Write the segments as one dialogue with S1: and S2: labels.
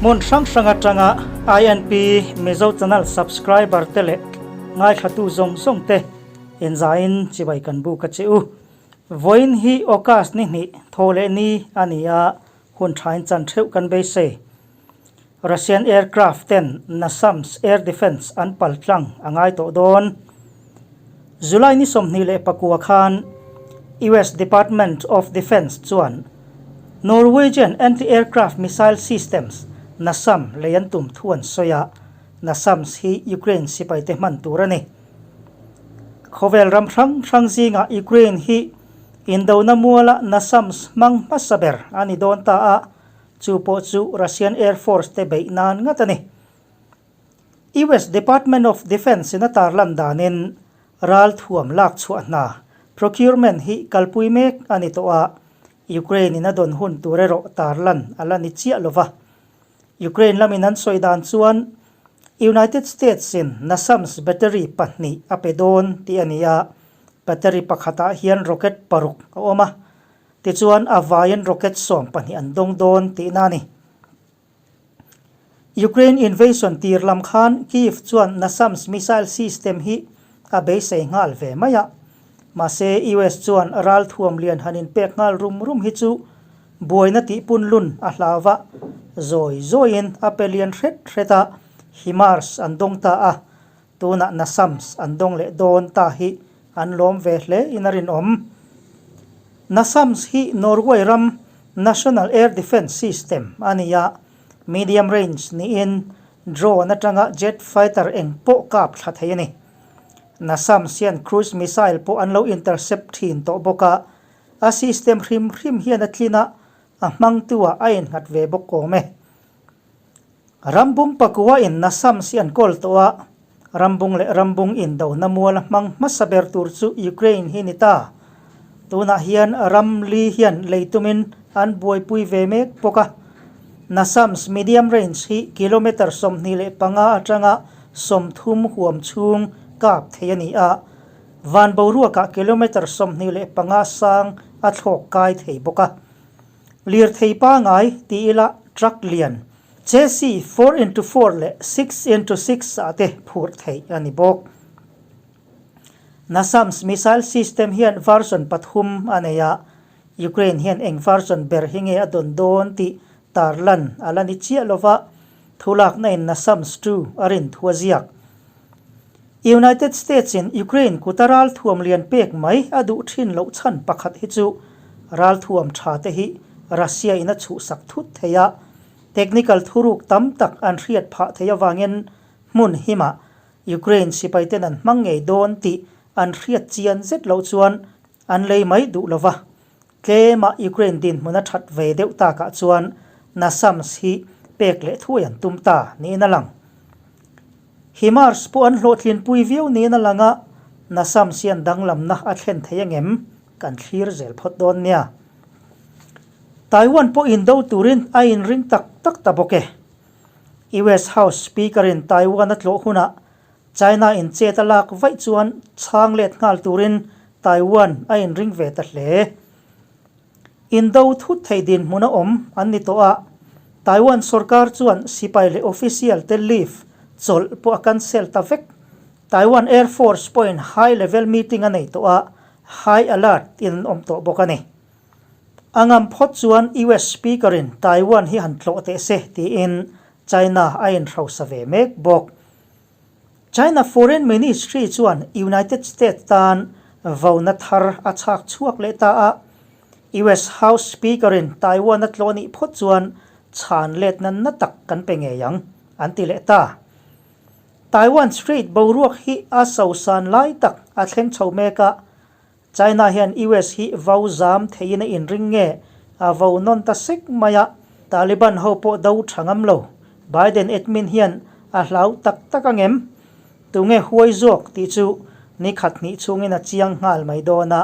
S1: Hmun hrang hrang atanga INP Mizo Channel subscriber te leh ngaithlatu zawng zawng te inzaiin chibai kan buk a che u. Vawiin hi August ni hnih thaw leh ni a ni a, hun thain chan theuh kan beisei. Russian aircraft ten NASAMS air defence an pal tlang a ngai tawh dawn. July ni 24 khan US Department of Defence chuan Norwegian anti-aircraft missile systems NASAM lei an tum thu an sawi a, NASAMS hi Ukraine sipaite hman tur a ni. Khawvel ram hrang hrang zingah Ukraine hi indona muala NASAMS hmang hmasa ber a ni dawn ta a, Chu pawh chu Russian Air Force te beih nan ngat a ni. US Department of Defence in a tarlan danin ral thuam lak chhuah hna, procurement, hi kalpui mek a ni tawh a, Ukraine in a dawn hun tur erawh tarlan a la ni chiah lo va. Ukraine lamin an sawi dan chuan United States in NASAMS battery pahnih a pe dawn tih a ni a, battery pakhatah hian rocket paruk a awm a, Tichuan a vaiin rocket 12 an dawng dawn tihna a ni. Ukraine invasion tir lam khan Kyiv chuan NASAMS missile system hi a beisei nghal ve mai a. Mahse US chuan ral thuam lian han inpek nghal rum rum hi chu buaina tih punlun a hlau va, zawi zawiin a pe lian hret hret a, HIMARS an dawng ta a, tunah NASAMS an dawng leh dawn ta hi an lawm ve hle in a rinawm. NASAMS hi Norway ram National Air Defence System a ni a, medium range niin drone atanga jet fighter eng pawh kap thla thei a ni. NASAMS hian cruise missile pawh an lo intercept thin tawh bawk a, a system hrim hrim hian a tlin a, a hmangtu ah a innghat ve bawk awm e. Rambung pakua in NASAMS hi an kawl tawh a, Rambung leh Rambung indona mual a hmang hmasa ber tur chu Ukraine hi ni ta. Tunah hian ram li hian lei tumin an buaipui ve mek bawk a. NASAMS medium range hi kilometre 25 atanga 30 huam chhung kap thei a ni a, van boruakah kilometre 25 sang a thlawk kai thei bawk a. Lirthei pangai ti ila truck lian chassis 4x4 leh 6x6 ah te phurh theih a ni bawk. NASAMS missile system hian version pathum a nei a, Ukraine hian eng version ber hi nge a dawn dawn tih tarlan a la ni chiah lova, thulakna in NASAMS 2 a rin thu a ziak. United States in Ukraine kuta ralthuam lian pek mai a duh thin loh chhan pakhat hi chu ralthuam tha te hi Russia in a chhuhsak thut thei a, technical thuruk tam tak an hriat phah thei avangin hmun himah Ukraine sipai ten an hmang ngei dawn tih an hriat chian zet loh chuan an lei mai duh lo va. Tlema Ukraine dinhmun a that ve deuh takah chuan NASAMS hi pek leh thuai an tum ta niin a lang. HIMARS pawh an hlawhtlinpui viau niin a lang a, NASAMS hian danglamna a thlen thei angem kan thlir zel phawt dawn nia. Taiwan pawh indo turin a inring tak tak ta bawk e. US House Speaker-in Taiwan a tlawh hunah China in chet a lak vaih chuan chhang let nghal turin Taiwan a inring ve ta hle. Indo thut thei dinhmun a awm an ni tawh a, Taiwan sorkar chuan sipai leh official te leave chawlh pawh a cancel ta vek. Taiwan Air Force pawhin high level meeting a nei tawh a, high alert in an awm tawh bawk a ni. A ngam phawt chuan US Speaker in Taiwan hi han tlawh teh se tiin China a inhrosa ve mek bawk. China Foreign Ministry chuan United States tan vona thar a chhak chhuak leh ta a, US House Speaker-in Taiwan a tlawh nih phawt chuan chhan letna na tak kan pe ngei ang, an ti leh ta. Taiwan Strait boruak hi a sosan lai tak a thleng chho mek a, China hian US hi vo zam theiin a inring nge a vo nawn ta sek mai a, Taliban ho pawh do tha ngam lo. Biden admin hian a hlau tak tak angem? Tunge huai zawk tih chu ni khat hnih chhungin a chiang nghal mai dawn a.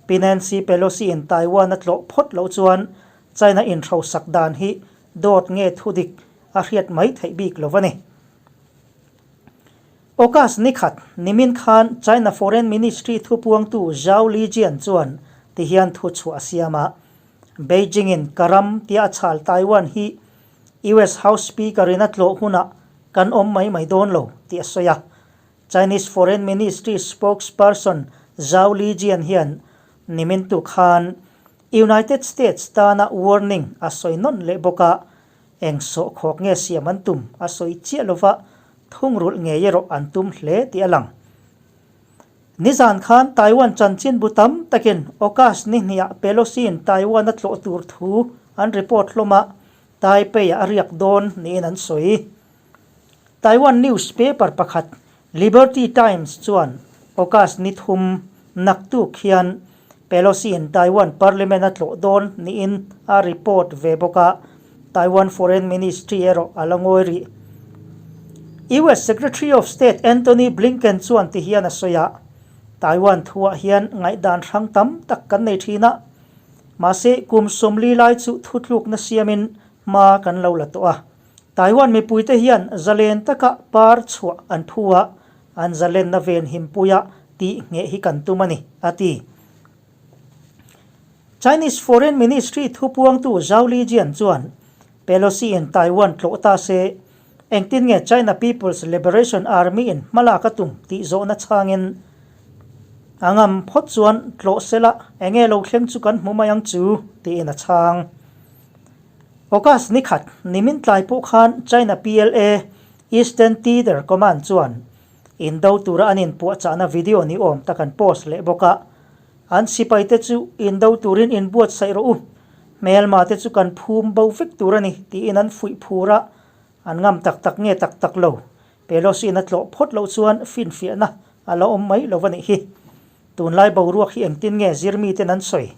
S1: Pi Nancy Pelosi in Taiwan a tlawh phawt loh chuan China inhrosak dan hi dawt nge thudik a hriat mai theih bik lo a ni. August ni khat, nimin khan China Foreign Ministry thupuangtu Zhao Lijian chuan ti hian thu chhuah a siam a, Beijing-in ka ram tia a chhal Taiwan hi US House Speaker in a tlawh hunah kan awm mai mai dawn lo tih a sawi a. Chinese Foreign Ministry spokesperson Zhao Lijian hian nimin tu khan United States tana warning a sawi nawn leh bawk a, eng sawhkhawk nge siam an tum a sawi chiah lova thungrulh ngei erawh an tum hle tih a lang. Nizan khan Taiwan chanchinbu tam takin August ni hniah Pelosi-in Taiwan a tlawh tur thu an report hlawm a, Taipei-ah a riak dawn niin an sawi. Taiwan newspaper pakhat Liberty Times chuan August ni thum naktuk hian Pelosi-in Taiwan parliament a tlawh dawn niin a report ve bawk a, Taiwan Foreign Ministry erawh a la ngawi rih. US Secretary of State Antony Blinken chuan ti hian a sawi a, Taiwan thuah hian ngaihdan hrang tam tak kan nei thin a, mahse kum 40 lai chu thutlukna siamin hma kan lo la tawh a. Taiwan mipuite hian zalen taka par chhuah an phu a, an zalenna ven himpuia tih ngheh hi kan tum a ni, a ti. Chinese Foreign Ministry thupuangtu Zhao Lijian chuan Pelosi-in Taiwan tlawh ta se, engtin nge China People's Liberation Army-in hmalak a tum tih zawhna chhangin a ngam phawt chuan tlawh sela enge lo thleng chu kan hmu mai ang chu, tiin a chhang. August ni khat, nimin tlai pawh khan China PLA Eastern Theatre Command chuan indo tura an inpuahchahna video ni awm tak an post leh bawk a. An sipaite chu indo turin inbuatsaih rawh u, hmelma te chu kan phum bo vek tur a ni tiin an fuih phur a, an ngam tak tak nge tak tak lo. Pelosi-in a tlawh phawt loh chuan finfiahna a la awm mai lo a nih hi. Tunlai boruak hi engtin nge zirmiten an sawi?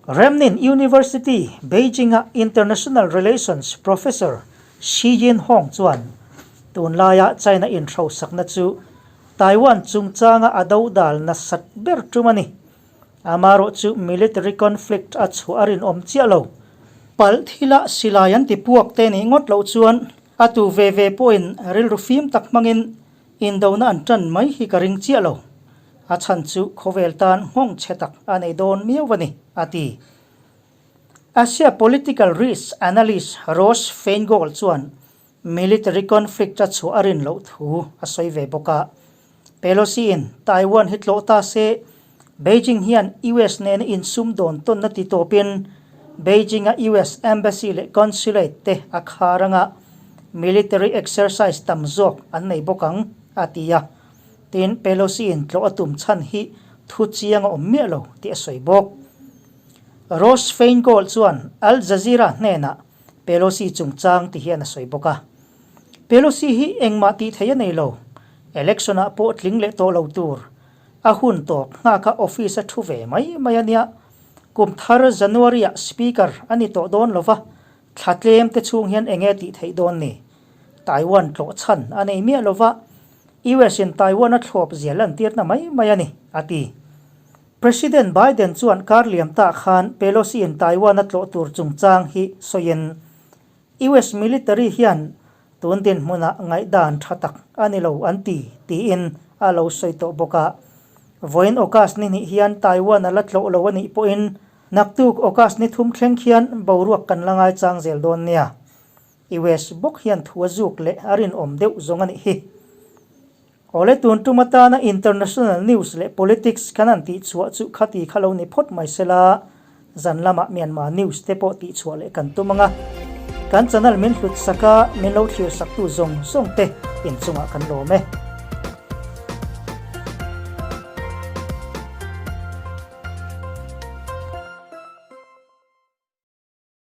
S1: Renmin University, Beijing-a International Relations Professor Shi Yinhong chuan tunlaia China inhrosakna chu Taiwan chungchanga a dodal nasat ber tum a ni. Amarawh chu military conflict a chhuah a rinawm chiah lo. Palh thila silai an ti puak te nih ngawt loh chuan a tu ve ve pawhin rilru fim tak hmangin indona an tan mai hi ka ring chiah lo. A chhan chu khawvel tan nghawng chhe tak a nei dawn miau a ni, a ti. Asia political risk analyst Ross Feingold chuan military conflict a chhuah a rin loh thu a sawi ve bawk a. Pelosi-in Taiwan hi tlawh ta se, Beijing hian US nena insum dawn tawnna ti tawpin Beijing-a US embassy leh consulate te a khar anga military exercise tam zawk an nei bawk ang, a ti a. Tin, Pelosi-in tlawh a tum chhan hi thu chiang a awm miah lo tih a sawi bawk. Ross Feingold chuan Al Jazeera hnenah Pelosi chungchang ti hian a sawi bawk a. Pelosi hi engmah tih theih a nei lo, election-ah pawh tling leh tawh lo tur. A hun tawp nghaka office a thu ve mai mai a nia. Kum thar January-ah Speaker a ni tawh dawn lo va, thla tlem te chhung hian enge tih theih dawn ni? Taiwan tlawh chhan a nei miah lo va, US in Taiwan a thlawp zia lantirna mai mai a ni, a ti. President Biden chuan kar liam tah khan Pelosi in Taiwan a tlawh tur chungchang hi sawiin, US military hian tun dinhmunah ngaihdan tha tak a ni lo an ti, tiin a lo sawi tawh bawk a. Vawiin August ni hnih hian Taiwan a la tlawh lo a nih pawhin naktuk August ni thum thleng khian boruak kan la ngaichang zel dawn nia. US bawk hian thu a zuk leh a rinawm deuh zawng a nih hi. Awle tun tum atana international news leh politics kan han tihchhuah chu khati kha lo ni phawt mai sela, zan lamah Myanmar news te pawh tihchhuah leh kan tum ang a. Kan channel min hlut sak a, min lo thlir saktu zawng zawng te inchungah kan lawm e.